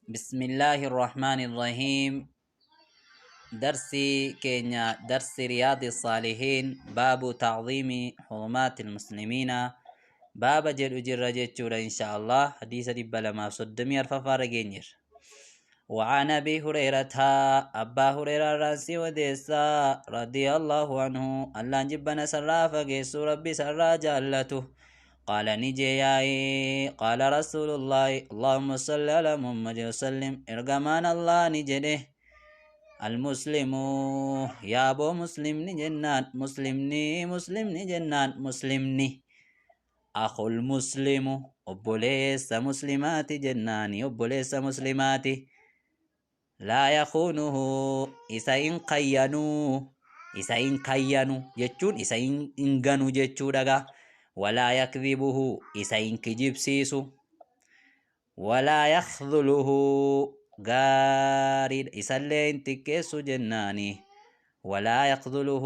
بسم الله الرحمن الرحيم. درسي كينيا درس رياض الصالحين، باب تعظيم حرمات المسلمين، باب جل جر جتشورا. إن شاء الله حديث 234 رجينير. وعن أبي هريرة، أبا هريرة راسي وديسا، رضي الله عنه، الله جبنا سرا فقيسو ربي سرا جالته، قال نجي قال رسول الله، اللهم صل على محمد وسلم، إرجمان الله نجده: المسلم يا أبو مسلم جنان، مسلمني مسلمني جنان، مسلمني أخو المسلم obboleessa muslimaati jennaani. Obboleessa muslimaati لا يخونه isa hin kayyanuu. Isa hin kayyanu jechuun isa hin ganu jechuudha. ولا يكذبه isa hin kijibsiisu. ولا يخذله gaarii isallee hin xiqqeessu jennaani. ولا يخذله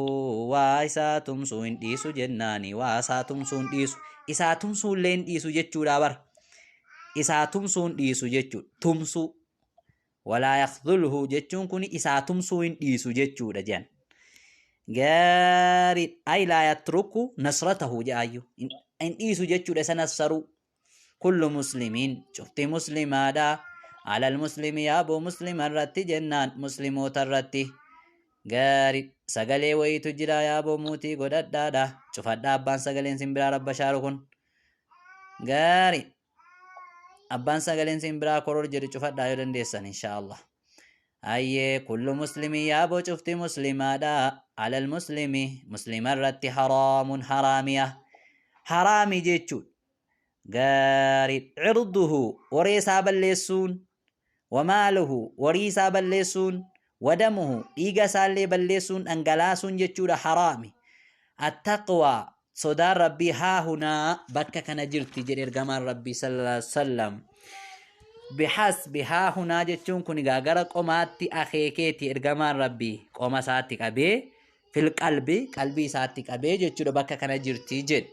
waa isaa tumsuu hin dhiisu jennaani. Waa isaa tumsuu hin dhiisu, isaa tumsuu illee hin dhiisu jechuudha bar. Isaa tumsuu hin dhiisu jechuudha. Tumsuu ولا يخذله jechuun kun isaa tumsuu hin dhiisu jechuudha jedhan. Gaarii أي لا يترك نصرته jedhaayyu, hin dhiisu jechuudha isa nassaruu. كل مسلم cufti muslimaadha على المسلم yaaboo muslima irratti jennaan, muslimoota irratti. Gaarii, sagalee wayiitu jira yaaboo, muutii godhadhaadha, cufadha. Abbaan sagaleen simbiraa rabbashaaru kun gaarii. Abbaan sagaleen simbiraa koror jedhu cufadhaa yoo dandeessan, insha Allah. Ayyee, كل مسلم yaaboo cufti muslimaadha على المسلم muslima irratti حرام haraamiya, haraami jechuudha. Gaarii, عرضه horii isaa balleessuun، وماله horii isaa balleessuun، ودمه dhiiga isaallee balleessuun, dhangalaasuun jechuudha haraami. التقوى sodaan rabbii هاهنا bakka kana jirti jedhe ergamaan rabbii صلى الله عليه وسلم. بحسب هاهنا jechuun kun egaa gara qomaatti akeekeeti. Ergamaan rabbii qoma isaatti qabee، في القلب qalbii isaatti qabee jechuudha, bakka kana jirti jedhe.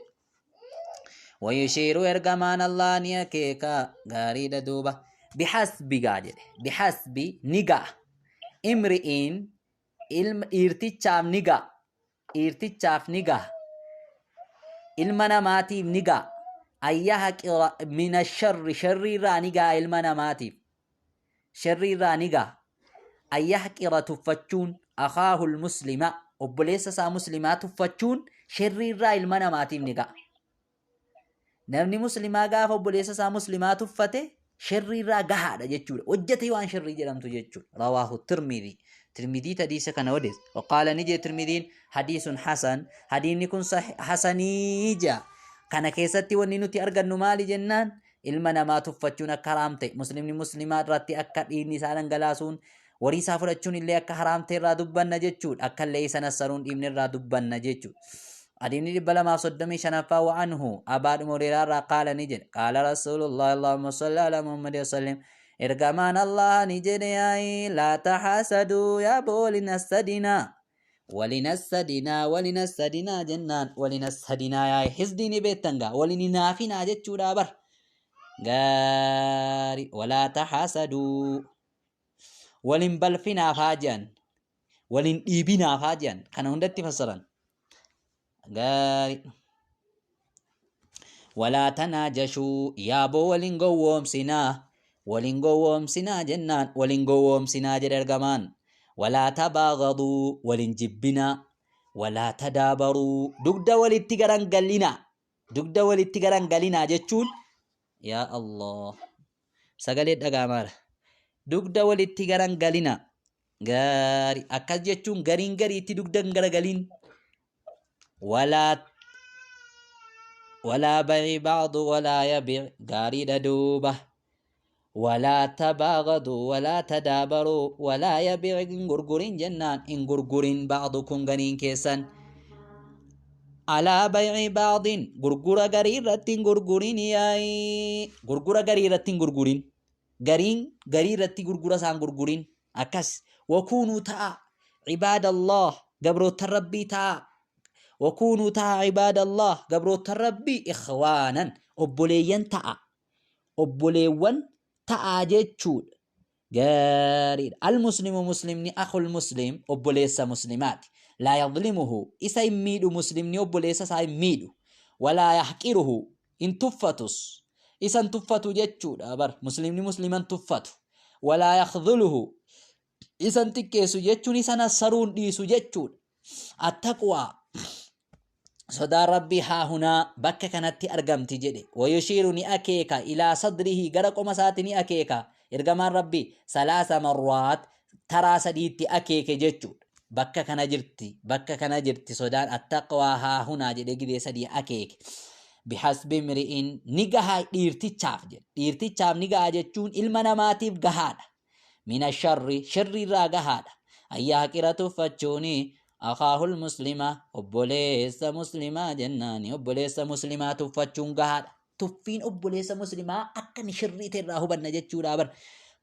ويشير ergamaan Allah ni akeeka. Gaariidha duuba, بحسب gaa jedhe. بحسب ni ga'a، امرئ ilma dhiirtichaaf ni ga'a, dhiirtichaaf ni ga'a, ilma namaatiif ni ga'a، أن يحقر من الشر sharrii irraa ni ga'a, ilma namaatiif sharrii irraa ni ga'a، أن يحقر tuffachuun، أخاه المسلم obboleessa isaa muslimaa tuffachuun sharrii irraa ilma namaatiif ni ga'a. Namni muslimaa gaafa obboleessa isaa muslimaa tuffate sharrii irraa gahaadha jechuudha, hojjete waan sharrii jedhamtu jechuudha. رواه الترمذي tirmidii hadiisa kana odeesse. وقال ni tirmidiin حديث حسن hadiinni kun hasanii jaa. Kana keessatti wanni nuti argannu maali jennaan, ilma namaa tuffachuun akka haraam ta'e, muslimni muslimaa irratti akka dhiigni isaa dhangalaasuun, horii isaa fudhachuun illee akka haraam ta'e irraa dubbanna jechuudha. Akka illee isa nassaruun dhiibni irraa dubbanna jechuudha. Hadiisni 235ffaa: وعنه abaadhuma huriiraa irraa قال ni jedhe، قال رسول الله، اللهم صل على محمد وسلم، ergamaan Allah ni jedhe yaa'i: لا تحاسدوا yaaboo walin hassadinaa, walin hassadinaa, walin hassadinaa jennaan. Walin hassadinaa yaa'i, hisdii ni beektan gaa, walin hinaafinaa jechuudha bar. Gaari, ولا تحاسدوا walin balfinaaf haa jedhan, walin dhiibinaaf haa jedhan, kana hundatti fassaran. Gaari, ولا تناجشوا yaaboo walin gowwoomsinaa, walin gowwoomsinaa jennaan, walin gowwoomsinaa jedhe ergamaan. ولا تباغضوا walin jibbinaa. ولا تدابروا dugda walitti garangalinaa. Dugda walitti garangalinaa jechuun, yaa Allah, sagalee dhagaamaadha. Dugda walitti garangalinaa. Gaari, akkas jechuun gariin gariitti dugda hin garagalin. ولا بيع بعض ولا يبيع. Gaariidha duuba, ولا تباغضوا ولا تدابروا ولا يبيع hin gurgurin jennaan, hin gurgurin، بعضكم gariin keessan، على بيع بعض gurgura garii irratti hin gurgurin yaa'ii, gurgura garii irratti hin gurgurin, gariin garii irratti gurgura isaan gurgurin akkas. وكونوا ta'a، عباد الله gabroota rabbii ta'a، وكونوا ta'a، عباد الله gabroota rabbii، إخوانا obboleeyyan ta'a, obboleewwan ta'a jechuudha. Gaariidha. Al-muslimu muslimni akhul muslim obboleessa muslimaati. Laa yadlimuhu isa hin miidhu, muslimni obboleessa isaa hin miidhu. Walaa yahqiruhu hin tuffatus. Isa hin tuffatu jechuudha bar. Muslimni muslima hin tuffatu. Walaa yakhdhuluhu isa hin xiqqeessu jechuun isa nassaruu hin dhiisu jechuudha. Attaqwaa sodaan Rabbii haa hunaa bakka kanatti argamti jedhe. Wayushiiru ni akeeka ilaa sadrihi gara qoma isaatti ni akeeka. Ergamaan Rabbii salaasa marraat taraa sadiitti akeeke jechuudha. Bakka kana jirti, bakka kana jirti sodaan attaqwaa haa hunaa jedhee gidee sadii akeeke. Bihasbi mri'in ni gaha dhiirtichaaf jedhe. Dhiirtichaaf ni gaha jechuun ilma namaatiif gahaadha. Mina sharri, sharri irraa gahaadha. An yahqira tuffachuuni akhaahul muslima, obboleessa muslimaa jennaani obboleessa muslimaa tuffachuun gahaadha. Tuffiin obboleessa muslimaa akka inni shirrii ta'e irraa hubanna jechuudha bar.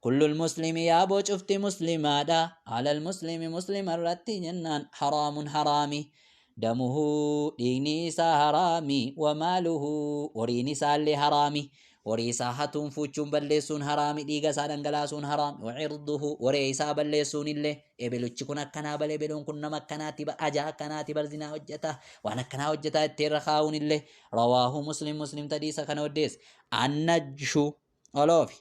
Kullul muslimi yaaboo cufti muslimaadha. Alal muslimi muslima irratti jennaan haraamun haraami. Damuhu dhiigni isaa haraami. Wamaaluhu horiin isaallee haraami. Horii isaa hatuun, fuuchuun, balleessuun haraami, dhiiga isaa dhangalaasuun haraami, wa cirduhu, waree isaa balleessuun illee, ebeluchi kun akkanaa bal ebeluun kun nama akkanaati bar ajaa akkanaati bar zinaa hojjeta, waan akkanaa hojjetaa itti irra kaa'uun illee, rawaahu Muslim, Muslim hadiisa kana oddeesse. Annajshu oloofi.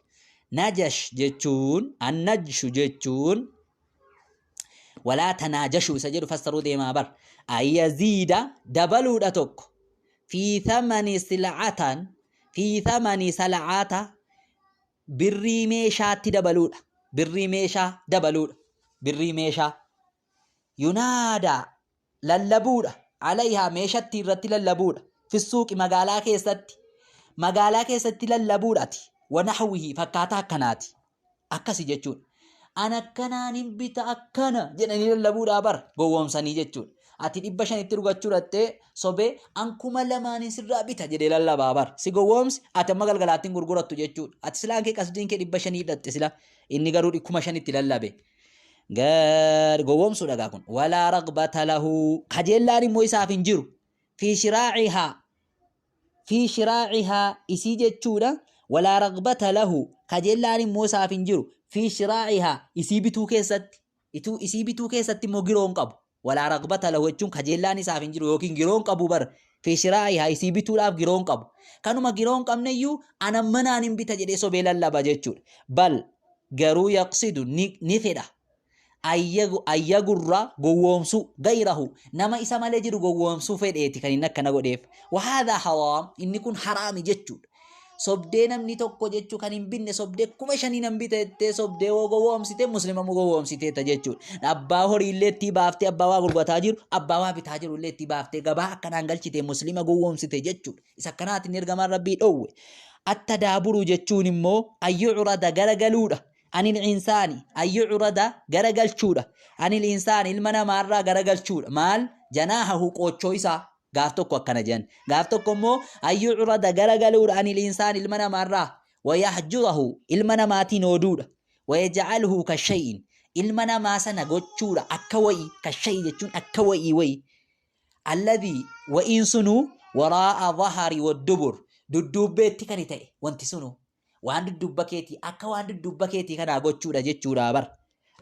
Najash jechuun, annajshu jechuun walaa tanaajashu isa jedhu fassaruu deemaa bar. Ayyaziida dabaluudha tokko. Fi thamani sil'atan fi thamani sal'ata birrii meeshaatti dabaluudha. Birrii meeshaa dabaluudha. Birrii meeshaa. Yunaadaa lallabuudha. Alayhaa meeshatti irratti lallabuudha. Fissuuqi magaalaa keessatti. Magaalaa keessatti lallabuudhaati. Wanahwihi fakkaataa akkanaati. Akkasi jechuudha. An akkanaan hin bita akkana jedhanii lallabuudhaa bara gowwoomsanii jechuudha. Ati 500tti dhugachuu dhattee sobee an 2000n sirraa bita jedhee lallabaa bara. Si gowwoomsi ati amma galgalaatti hin gurgurattu jechuudha. Ati silaan kee qasdiin kee 500 dhatte sila inni garuu 5000tti lallabe. Gaari gowwoomsuu dhagaa kun. Walaa ragbata lahu kajeellaan immoo isaaf hin jiru. Fi shiraacihaa fi shiraacihaa isii jechuudha walaa ragbata lahu kajeellaan immoo isaaf hin jiru fi shiraacihaa isii bituu keessatti ituu isii bituu keessatti immoo giroo hin qabu walaa ragbata lahu jechuun kajeellaan isaaf hin jiru yookiin giroo hin qabu bar fi shiraacihaa isii bituudhaaf giroo hin qabu kanuma giroo hin qabne iyyuu ana manaan hin bita jedhee sobee lallaba jechuudha bal garuu yaqsidu ni fedha ayyagurra gowwoomsuu gayrahu nama isa malee jiru gowwoomsuu fedheeti kan inni akkana godheef. Wahaadhaa haraam inni kun haraami jechuudha. Sobdee namni tokko jechuu kan hin binne sobdee 5000 nan bita jettee sobdee woo gowwoomsite muslima mu gowwoomsiteeta jechuudha. Abbaa horii illee ittii baaftee abbaa waa gurgurataa jiru abbaa waa bitaa jiru illee ittii baaftee gabaa akkanaan galchite muslima gowwoomsite jechuudha. Isa akkanaatiin ergamaan rabbii dhoowwe. Atta daaburu jechuun immoo ayyucrada garagaluudha. Anil insaani an yu'rada garagalchuudha. Anil insaani ilma namaarraa garagalchuudha. Maal? Janaahahu qoochoo isaa. Gaaf tokko akkana jedhan. Gaaf tokko immoo an yu'rada garagaluudha anil insaani ilma namaarraa. Wayahjurahu ilma namaatiin ooduudha. Wayaj'aluhu kashay'in ilma namaa sana gochuudha akka wa'ii kashay'i jechuun akka wa'ii wa'ii. Alladhii wa'iin sunuu waraa'a dhahari waddubur dudduubbeetti kani ta'e wanti sunuu. Waan dudduubba keetii akka waan dudduubba keetii kanaa gochuudha jechuudha bar.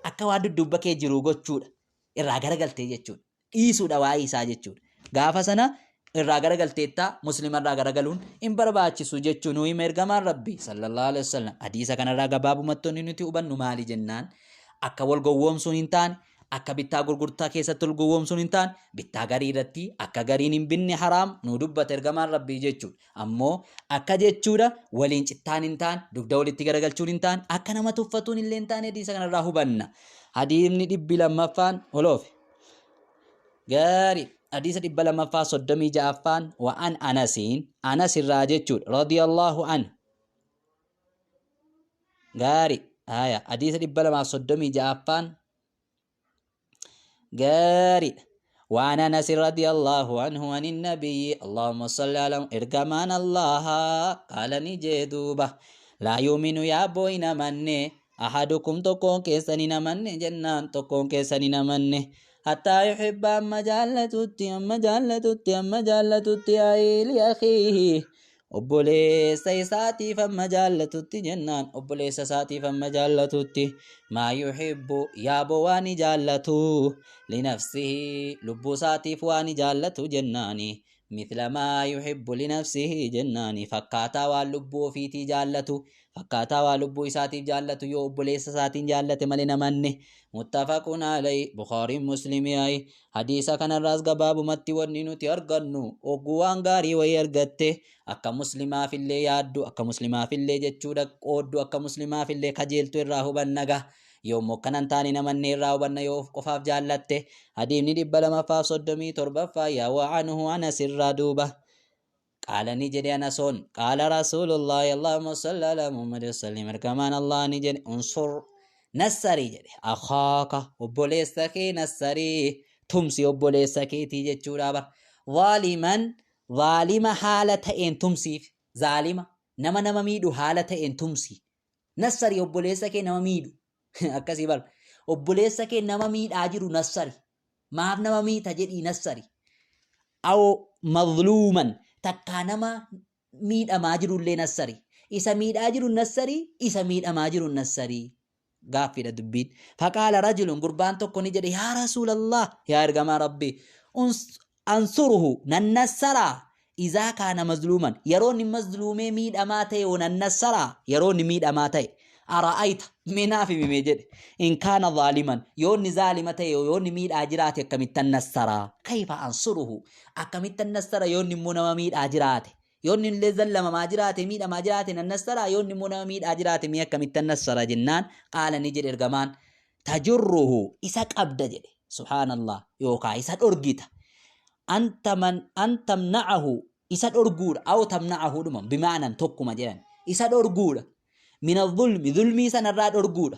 Akka waan dudduubba kee jiruu gochuudha. Irraa garagaltee jechuudha. Dhiisuudha waa'ee isaa jechuudha. Gaafa sana irraa garagalteettaa muslima irraa garagaluun hin barbaachisu jechuu nu hima ergamaan Rabbii sallallahu alaihi wasallam. Hadiisa kanarraa gabaabumatti wanni nuti hubannu maali jennaan akka wal gowwoomsuun hin taane Akka bittaa gurgurtaa keessatti ol gowwoomsuun hin taane, bittaa garii irratti akka gariin hin binne haraam nuu dubbate ergamaan Rabbii jechuudha. Ammoo akka jechuudha waliin cittaan hin taane, dugda walitti garagalchuun hin taane, akka nama tuffatuun illee hin taane hadiisa kanarraa hubanna. Hadiisni 200ffaan oloofe. Gaarii. Hadiisa 236ffaan wa'an Anasiin Anas irraa jechuudha radiyallahu anhu. Gaari. Haya. Hadiisa 236ffaan gaariidha. وعن أنس رضي الله عنه عن النبي اللهم صل على إرجمان الله قال نجدوبة لا يؤمن يا بوين مني أحدكم تكون كيسني نمني جنان تكون كيسني نمني حتى يحب أما جالتتي أما جالتتي أما جالتتي أي لأخيه. Obboleessa isaatiif amma jaallatutti jennaan, obboleessa isaatiif amma jaallatutti, maa yuhibbu, yaaboo waan jaallatu, linafsihi, lubbuu isaatiif waan jaallatu jennaani, mithla maa yuhibbu linafsihi jennaani, fakkaataa waan lubbuu ofiitii jaallatu, fakkaataa waan lubbuu isaatiif jaallatu yoo obboleessa isaatiin jaallate malee namanne. Muttafaqun alayhi, Bukhaariin Muslimii. Ayi, hadiisa kanarraas gabaabumatti wanni nuti argannu, ogguu waan gaarii wayii argatte akka muslimaafillee yaaddu, akka muslimaafillee jechuudha qooddu, akka muslimaafillee kajeeltu irraa hubannaga. Yoommoo akkanan taane namanne irraa hubanna yoo of qofaaf jaallatte. Hadiifni 237ffaa yaa wa'anuhu Anas irraa duuba. Qaala, ni jedhe Anasoon, qaala Rasuulullaahi, Allahumma salli ala Muhammad wasallim, ergamaan Allah ni jedhe, unsur, nassarii jedhe, akhaaka, obboleessa kee nassarii, tumsi obboleessa keetii jechuudha bar. Zaaliman, zaalima haala ta'een tumsiif, zaalima nama nama miidhu haala ta'een tumsi. Nassari obboleessa kee nama miidhu. Akkasii bar. Obboleessa kee nama miidhaa jiru nassari. Maaf nama miita jedhii nassari. Aw mazluuman, takkaa nama miidhamaa jirullee nassari. Isa miidhaa jiru nassari, isa miidhamaa jiru nassari. Gaaffiidha dubbiin. Faqaala rajulun, gurbaan tokko ni jedhe, yaa Rasuulallah, yaa ergamaa Rabbii, ansuruhu, nan nassaraa, izaa kaana mazluuman, yeroo inni mazluumee miidhamaa ta'e hoo nan nassaraa, yeroo inni miidhamaa ta'e, ara'ayta, mee naaf himi mee jedhe, in kaana zaaliman, yoo inni zaalima ta'e, yoo inni miidhaa jiraate akkamittan nassaraa, kayfa ansuruhu, akkamittan nassara yoo inni immoo nama miidhaa jiraate, yoo inni illee zallamamaa jiraate, miidhamaa jiraate nan nassaraa, yoo inni immoo nama miidhaa jiraate mee akkamittan nassara jennaan, qaala, ni jedhe ergamaan, tajurruhu, isa qabda jedhe, subhaanallah, yookaa isa dhorgita, anta man an tamna'ahu, isa dhorguudha, aw tamna'ahu dhuma bimaanan tokkuma jedhan, isa dhorguudha, min adh-dhulmi, dhulmii sanarraa dhorguudha.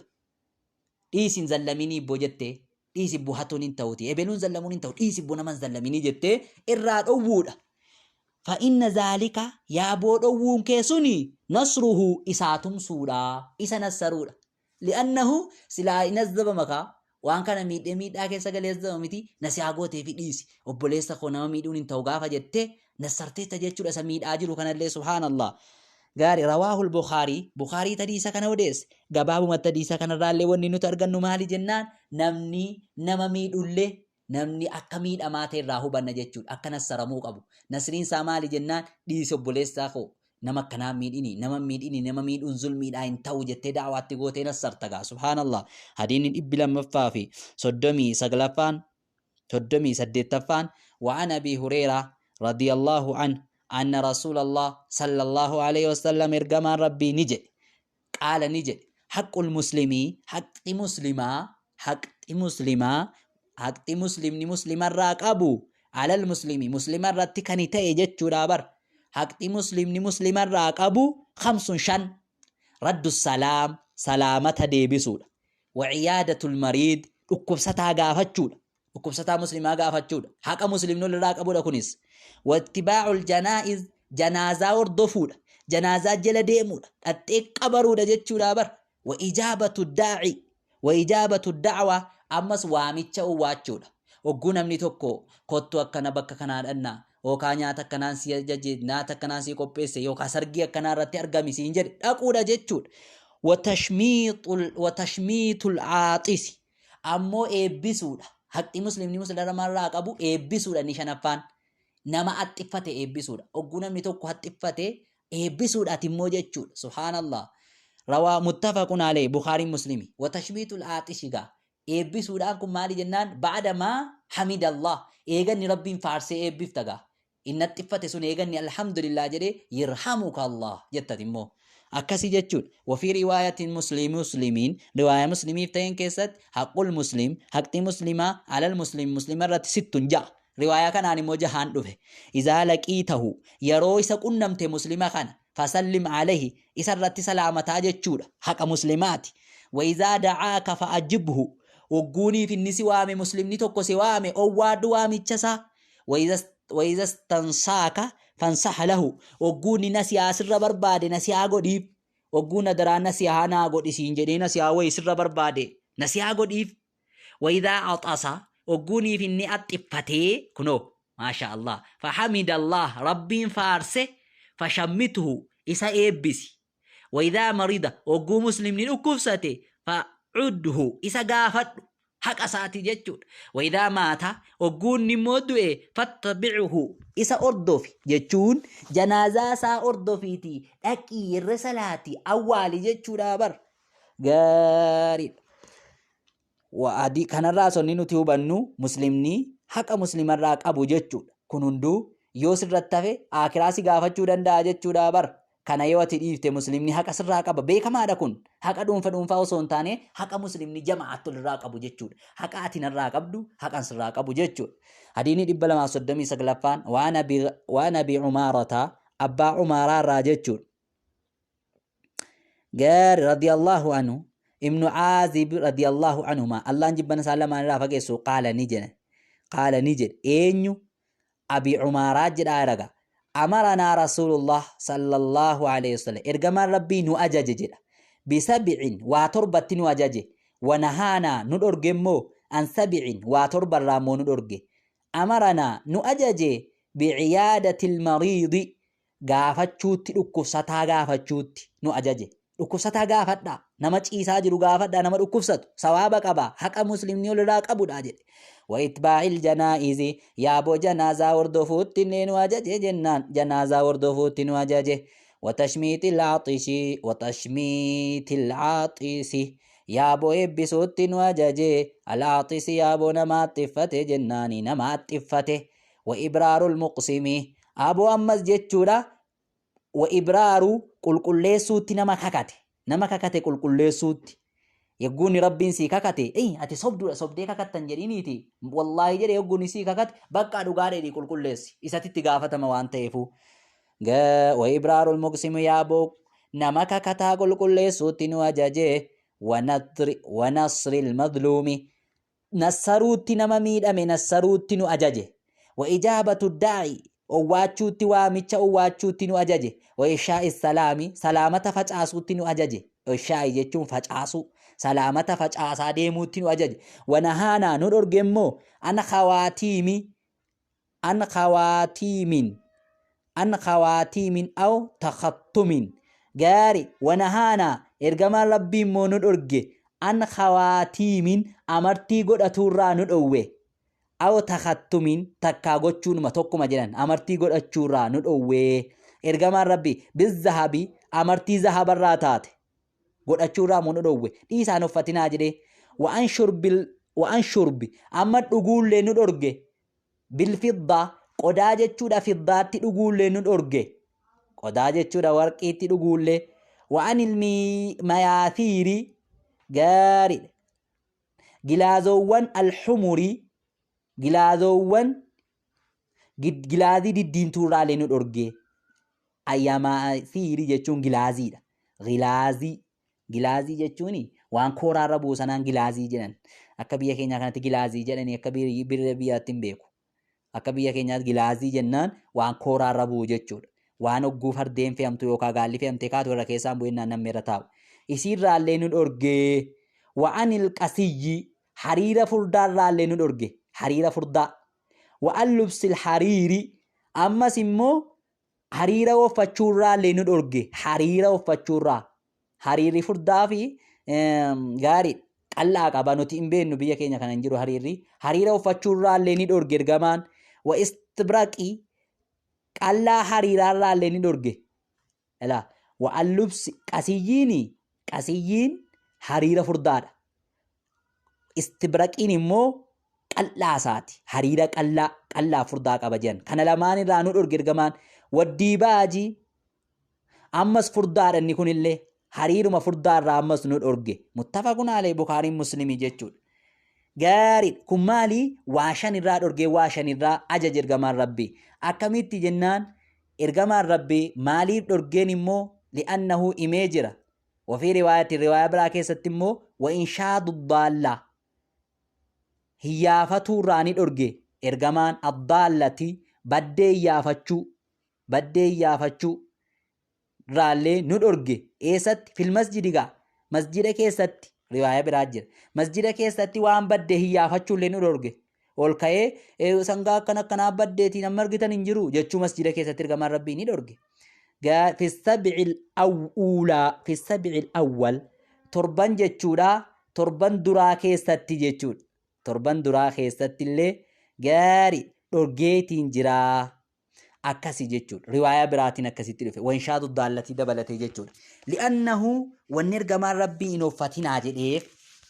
Dhiisin zallaminii ibbo jettee, dhiisi ibbo hatuun hin ta'uti, ebeluun zallamuun hin ta'u, dhiisi ibbo naman zallaminii jettee irraa dhowwuudha. Fa inna zaalika, yaaboo dhowwuun kee suni, nasruhu, isaa tumsuudha, isa nassaruudha. Li'annahu, silaa hin azzabama kaa, waan kana miidhee miidhaa keessa galee azzabama miti, nasihaa gooteefi dhiisi obboleessa koo nama miidhuun hin ta'u gaafa jettee nassarteetta jechuudha isa miidhaa jiru kanallee, subhaanallah. Gaari, rawaahul Bukaarii, Bukaarii hadiisa kana odeesse. Gabaabumatti hadiisa kanarraallee wanni nuti argannu maali jennaan, namni nama miidhullee namni akka miidhamaa ta'e irraa hubanna jechuudha. Akka nassaramuu qabu. Nasriin isaa maali jennaan, dhiisi obboleessaa koo, nama akkanaa miidhini, nama miidhini, nama miidhuun zulmiidhaa hin ta'u jettee da'waatti gootee nassarta gaa, subhaanallah. Hadiinni 239ffaan, 38ffaan, وعن أبي هريرة رضي الله عنه أن رسول الله صلى الله عليه وسلم، ergamaan Rabbii ni jedhe، قال، ni jedhe، حق المسلم، haqni muslimaa, haqni muslimaa, haqni muslimni muslimarraa qabu, على المسلم, muslimarratti kan ta'e jechuudha bar, haqni muslimni muslimarraa qabu, خمس, shan. رد السلام, salaamata deebisuudha. وعيادة المريض, dhukkubsataa gaafachuudha, dhukkubsataa muslimaa gaafachuudha, haqa muslimni walirraa qabudha kunis. واتباع الجنائز, janaazaa hordofuudha, janaazaa jala deemuudha, dhaxxee qabaruudha jechuudha bar. وإجابة الداعي, وإجابة الدعوة, ammas waamicha owwaachuudha. Hogguu namni tokko kottu akkana bakka kanaa dhannaa, yookaan nyaata akkanaan si ajaje, nyaata akkanaan si qopheesse, yookaan sargii akkanaa irratti argami siin jedhe dhaquudha jechuudha. وتشميت العاطس, ammoo eebbisuudha. Haqni muslimni muslimarraa qabu eebbisuudha. Inni shanaffaan nama haxxiffate eebbisuudha. Hogguu namni tokko haxxiffate eebbisuudha ati immoo jechuudha. Subhaanallah. رواه متفق عليه, Bukhaariin Muslimi. وتشميت العاطس gaa, eebbisuudhaan kun maali jennaan, بعد ما حمد الله, eeganni Rabbiin faarsee eebbifta gaa. Inni haxxiffate sun eeganni alhamdulillah jedhee, يرحمك الله jettati immoo. Akkasii jechuudha. وفي رواية مسلم, muslimiin riwaaya muslimiif ta'een keessatti, حق المسلم, haqni muslimaa, على المسلم, muslima irratti, ست, ja'a. Riwaayaa kanaan immoo jahaan dhufe. إذا لقيته, yeroo isa qunnamte muslima kana, فسلم عليه, isa irratti salaamataa jechuudha. Haqa muslimaati. وإذا دعاك فأجبه, wogguuniif inni si waame, muslimni tokko si waame, owwaadhu waamicha isaa. وإذا استنصحك فانصح له, wogguunni nasihaa sirra barbaade nasihaa godhiif. Wogguu nadaraa nasihaa naa godhi siin jedhee nasihaa wayii sirra barbaade nasihaa godhiif. وإذا عطس, wogguuniif inni axxiffatee, kunoo maasha Allah, فحمد الله, Rabbiin faarse, Fashammithu isa eebbisi. Wa idhaa marida hogguu muslimni dhukkubsate fa'udhu isa gaafadhu haqa isaati jechuudha. Wa idhaa maata hogguu inni immoo du'e fattabi'uhu isa hordofi jechuun janaazaa isaa hordofiiti dhaqii irra salaati awwaali jechuudha bar. Gaariidha. Adii kanarraa sonni nuti hubannu muslimni haqa muslimarraa qabu jechuudha. Kun hunduu yoo sirratti hafe aakiraa si gaafachuu danda'a jechuudha bar. Kana yoo ati dhiifte muslimni haqa sirraa qaba. Beekamaadha kun. Haqa dhuunfa dhuunfaa osoo hin taane haqa muslimni jama'aatti olirraa qabu jechuudha. Haqa ati narraa qabdu haqan sirraa qabu jechuudha. Hadiini 239ffaan waan Abi Umaarata abbaa Umaaraa irraa jechuudha. Gaari radiyallahu anhu ibnu Aazib radiyallahu anhuma Allaan jibbana isaan lamaan irraa fageessu qaala ni jedhe qaala ni jedhe eenyu Abi Umaaraa jedhaa raga amaranaa Rasuulullah sallallahu alayhi wasallam ergamaan Rabbii nu ajaje jedha bisab'in waa torbatti nu ajaje wanahaanaa nu dhorge immoo an sab'in waa torbarraa immoo nu dhorge amaranaa nu ajaje bi'iyaadatil mariidi gaafachuutti dhukkubsataa gaafachuutti nu ajaje. Dhukkubsataa gaafadhaa, nama ciisaa jiru gaafadhaa, nama dhukkubsatu sawaaba qaba, haqa muslimni olirraa qabudha jedhe. Wa itbaa'il janaa'izi yaaboo janaazaa hordofuutti illee nu ajaje jennaan janaazaa hordofuutti nu ajaje. Wa tashmiitil aaxishi wa tashmiitil aaxisi yaaboo eebbisuutti nu ajaje. Al aaxisi yaaboo nama axxiffate jennaani nama axxiffate. Wa ibraarul muqsimi aboo ammas jechuudha wa ibraaru qulqulleessuutti nama kakate nama kakate qulqulleessuutti yogguuni rabbiin sii kakate ey ati sobduudha sobdee kakattan jedhiniiti wallaahi jedhe yogguuni sii kakate baqqaa dhugaa dheedhii qulqulleessi isatitti gaafatama waan ta'eefu wa ibraarul muqsimi yaaboo nama kakataa qulqulleessuutti nu ajaje wa nasril madluumi nassaruutti nama miidhame nassaruutti nu ajaje. Wa ijaabatu daa'i owwaachuutti waamicha owwaachuutti nu ajaje. Wa ifshaa'i salaami salaamata facaasuutti nu ajaje. Ifshaa'i jechuun facaasuu salaamata facaasaa deemuutti nu ajaje. Wa nahaanaa nu dhorge immoo an khawaatiimi an khawaatiimin an khawaatiimin aw takhattumin gaari wanahaanaa ergamaan rabbii immoo nu dhorge an khawaatiimin amartii godhatuurraa nu dhowwe aw takhattumin takkaa gochuunuma tokkuma jedhan amartii godhachuurraa nu dhowwe ergamaan rabbii bizzahabi amartii zahabarraa taate godhachuurraa immoo nu dhowwe dhiisaan uffatinaa jedhee wa'an shurbil wa'an shurbi amma dhuguullee nu dhorge bilfiddaa qodaa jechuudha fiddaatti dhuguullee nu dhorge qodaa jechuudha warqiitti dhuguullee wa'an ilmi mayaathiiri gaariidha gilaazoowwan alhumurii gilaazoowwan gilaazii diddiimtuurraallee nu dhorge ayyamaathiiri jechuun gilaaziidha gilaazii Gilaazii jechuun waan kooraarra bu'u sanaan gilaazii jedhan. Akka biyya keenyaa kanatti gilaazii jedhanii akka biyya biyyaatti hin beeku. Akka biyya keenyaatti gilaazii jennaan waan kooraarra bu'u jechuudha. Waan hogguu fardeen fe'amtu yookaan gaalli fe'amtee kaatu irra keessaan bu'ennaan namni irra taa'u. Isiirraallee nu dhorgee wa'anil qasiyyi hariira furdaarraallee nu dhorge. Hariira furdaa. Wa'an lubsil hariiri ammas immoo Hariira uffachuurraallee nu dhorge. Hariira uffachuurraa. Hariirri furdaa fi gaarii qal'aa qaba nuti hin beeknu biyya keenya kana hin jiru hariirri. Hariira uffachuurraallee ni dhorge ergamaan. Wa istibraqi qal'aa hariiraarraallee ni dhorge. Ilaa wa allubsi qasiyyiini qasiyyiin hariira furdaadha. Istibraqiin immoo qal'aa isaati. Hariira qal'aa qal'aa furdaa qaba jedhan. Kana lamaan irraa nu dhorge ergamaan. Waddiibaaji ammas furdaadha inni kunillee hariiruma furdaa irraa ammas nu dhorge. Muttafaqun alayhi Bukaariin Muslimii jechuudha. Gaariidha. Kun maali? Waa shan irraa dhorgee waa shan irraa ajaje ergamaan Rabbii. Akkamitti jennaan ergamaan Rabbii maaliif dhorgeen immoo li'annahu himee jira. Wafii riwaayatin riwaayaa biraa keessatti immoo wa inshaadu daallaa hiyyaafatuu irraa ni dhorge ergamaan addaallati baddee hiyyaafachuu baddee hiyyaafachuu irraallee nu dhorge eessatti fil masjidi gaa masjida keessatti riwaayaa biraa jira masjida keessatti waan badde hiyyaafachuullee nu dhorge ol ka'ee sangaa akkana akkanaa baddeetii nama argitan hin jiru jechuu masjida keessatti ergamaan rabbii ni dhorge. Fi sab'il uulaa, fi sab'il awwal, torban jechuudha, torban duraa keessatti jechuudha. Torban duraa keessatti illee gaari dhorgeetiin jiraa. Akkasi jechuudha. Riwaayaa biraatiin akkasitti dhufe. Wanshaadu daallatii dabalatee jechuudha. Li'annahu, wanni ergamaan Rabbii hin uffatinaa jedheef,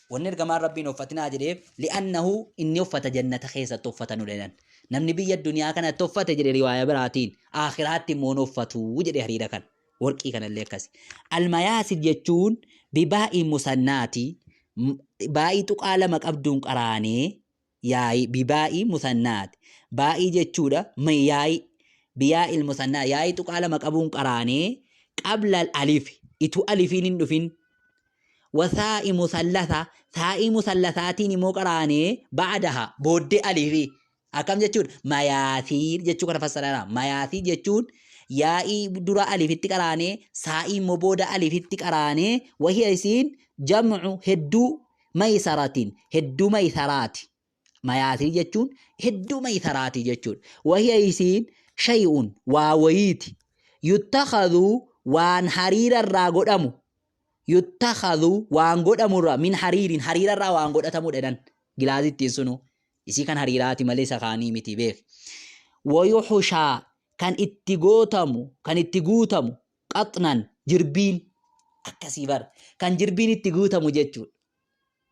wanni ergamaan Rabbii hin uffatinaa jedheef, li'annahu inni uffata jannata keessatti uffatanu jedhan. Namni biyya addunyaa kanatti uffate jedhe riwaayaa biraatiin aakhiraatti immoo hin uffatu jedhe hariira kana. Warqii kanallee akkasi. Almayaasir jechuun bibaa'ii musannaati. Baa'ii tuqaa lama qabduun qaraanee yaa'ii, bibaa'ii musannaati. Baa'ii jechuudha yaa'ii, biyaa'il musannaa, yaa'ii tuqaa lama qabuun qaraanee, qabla alif, itu alifiin hin dhufin, wasaa'i musallasa, saa'ii musallasaatiin immoo qaraanee, ba'daha, booddee alifii. Akkam jechuudha? Mayaasiir jechuu kana fassaraadha. Mayaasiir jechuun yaa'ii dura alifitti qaraanee, saa'ii immoo booda alifitti qaraanee, wahiya isiin jam'u hedduu maysaratin, hedduu maysaraati. Mayaasiir jechuun hedduu maysaraati jechuudha. Wahiya isiin shay'un, waa wayiiti. Yuttakhadhu, waan hariira irraa godhamu. Yuttakhadhu, waan godhamu irraa, min hariirin, hariira irraa waan godhatamudha jedhan. Gilaazittiin sunu isii kan hariiraati malee isa kaanii miti beek. Wayuhushaa, kan itti gootamu, kan itti guutamu, qaxnan, jirbiin akkasii bar, kan jirbiin itti guutamu jechuudha.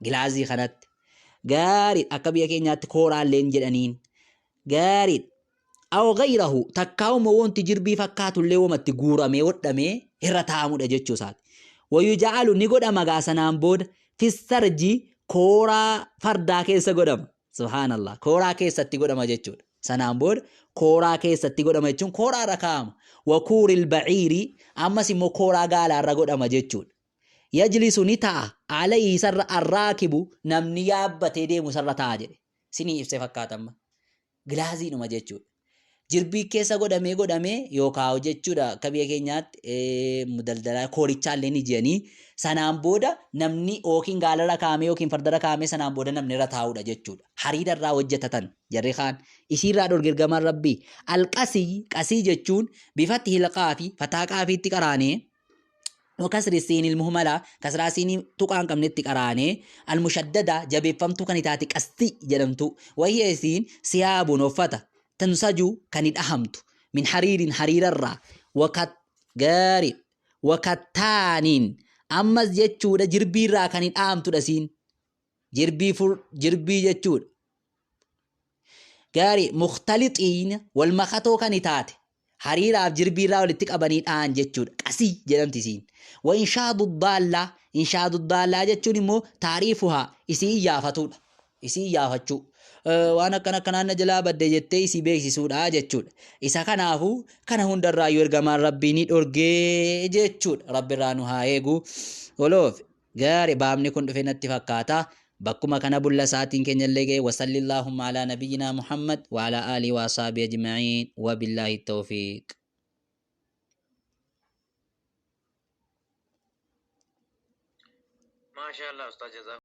Gilaazii kanatti gaariidha, akka biyya keenyaatti kooraalleen jedhaniin gaariidha. Aw gayrahu, takkaa'uma wanti jirbii fakkaatullee wamatti guuramee hodhamee irra taa'amudha jechuu isaati. Wayuja'alu, ni godhama gaa sanaan booda, fissarji, kooraa fardaa keessa godhama. Subhaanallah, kooraa keessatti godhama jechuudha. Sanaan booda kooraa keessatti godhama jechuun kooraa irra kaa'ama. Wakuuril ba'iiri, ammas immoo kooraa gaalaa irra godhama jechuudha. Yajlisu, ni ta'a, alayhi, isarra, arraakibu, namni yaabbatee deemu isarra ta'a jedhe. Sinii ibse fakkaata amma. Gilaaziidhuma jechuudha. Jirbii keessa godhamee godhamee yookaan jechuudha, akka biyya keenyaatti daldalaa koorichaallee ni jedhanii, sanaan booda namni yookiin gaalarra kaa'amee yookiin fardarra kaa'amee sanaan booda namni irra taa'udha jechuudha. Hariira irraa hojjetatan jarri kaan isiirraa dhorge ergamaan Rabbii. Alqasii, qasii jechuun bifatti hilqaa fi fataa qaafiitti qaraanee, wakasri siinil muhmala, kasraa siinii tuqaa hin qabnetti qaraanee, almushaddada, jabeeffamtuu kan itaate qasti jedhamtu. Wahiya isiin siyaabun, uffata, tansaju, kan dhahamtu, min hariirin, hariirarraa, wakat gaari, wakattaaniin, ammas jechuudha jirbiirraa kan dhahamtudha siin jirbii fur jirbii jechuudha gaari, mukhtalixiin, wal makatoo kan taate, hariiraaf jirbiirraa walitti qabanii dha'an jechuudha. Qasii jedhamti isiin. Wa inshaadu daallaa, inshaadu daallaa jechuun immoo taariifuhaa, isii iyyaafatuudha. Isii iyyaafachuu. Waan akkana akkanaan na jalaa badde jettee isii beeksisuudha jechuudha. Isa kanaafuu kana hundarraayyuu ergamaan Rabbii ni dhorgee jechuudha. Rabbirraa nu haa eegu. Oloof Gaari, baabni kun dhufe natti fakkaata. Bakkuma kana bulla sa'aatiin keenya illee ga'e. Wasallillahumma alaa nabiyyinaa Muhammad wa alaa aalii wa asaabii ajma'iin. Wa billaahi tawfiiq. Maashaa Allah Ustaaz.